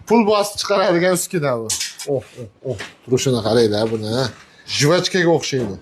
Pul bosib chiqaradigan uskuna bu. Oh, oh, oh. Turishini qaranglar buni. Жвачка ga o'xshaydi.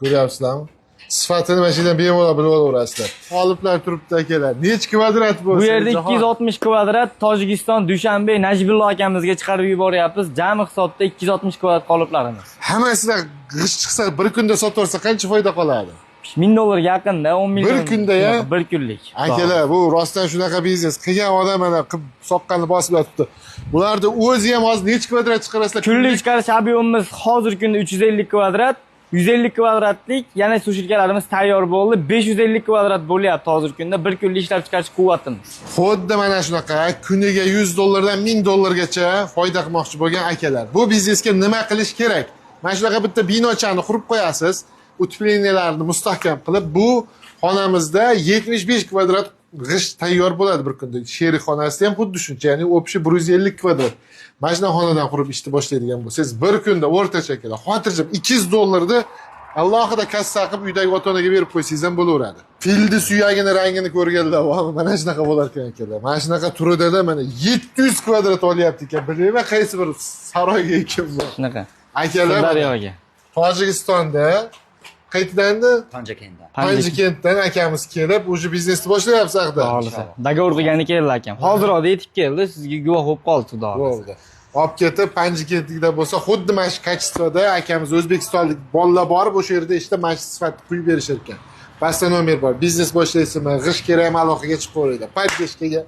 Ko'ryapsizlarmi? Sifatini mana shu yerdan bemalol bilib olaverasizlar. Qoliplar turibdi, akalar. Nechi kvadrat Bu bo'lsa? yerda Jahon? 260 kvadrat. Tojikiston, Dushanbe, Najibullo akamizga chiqarib yuboryapmiz. Jami hisobda 260 kvadrat qoliplarimiz. Hammasidan g'isht chiqsa, bir kunda sotaversa, qancha foyda qoladi? 1000 dollarga yaqinda, 10 million. Bir kunda ya? Bir kunlik. Akalar, bu rostdan shunaqa biznes qilgan odam mana qilib soqqani bosib yotibdi. Bularni o'zi ham hozir nechi kvadrat chiqarasizlar? Kunlik chiqarish объем imiz hozirgi kunda 350 kvadrat. 150 kvadratlik yana сушилка larimiz tayyor bo'ldi. 550 kvadrat bo'lyapti hozirgi kunda bir kunlik ishlab chiqarish quvvatimiz. Xuddi mana shunaqa kuniga 100 dollardan 1000 dollargacha foyda qilmoqchi bo'lgan akalar. Bu biznesga nima qilish kerak? Mana shunaqa bitta binochani qurib qo'yasiz, утепления larni mustahkam qilib, bu xonamizda 75 kvadrat g'isht tayyor bo'ladi bir kunda. Sherik xonasida ham xuddi shuncha, ya'ni общий 150 kvadrat. Mana shunaqa xonadan qurib ishni boshlaydigan bo'lsangiz, bir kunda o'rtacha, akalar, xotirjam 200 dollarni alohida kassa qilib uydagi ota-onaga berib qo'ysangiz ham bo'laveradi. Filni suyagini rangini ko'rganlar bormi? Mana shunaqa bo'lar ekan, akalar. Mana shunaqa turida mana 700 kvadrat olyapti ekan. Bilmayman, qaysi bir saroyga ekan bu. Shunaqa. Akalar, mana Sirdaryoga. Tojikistonda qayerdan? Panjakentdan. Panjakentdan akamiz kelib, уже biznesni boshlayapsiz axda. Xohlasa. Договор qilgani keldi akam. Hozir yetib keldi, sizga guvoh bo'lib qoldi, xudo xohlasa. Bo'ldi. Olib ketib, Panjakentlikda bo'lsa, xuddi mana shu качество da akamiz, o'zbekistonlik bolalar borib, o'sha yerda ishlab, mana shu sifatni quyib berishar ekan. Pastda nomer bor. Biznes boshlaysizmi, g'isht kerakmi, aloqaga chiqaveringlar. Поддержка ga.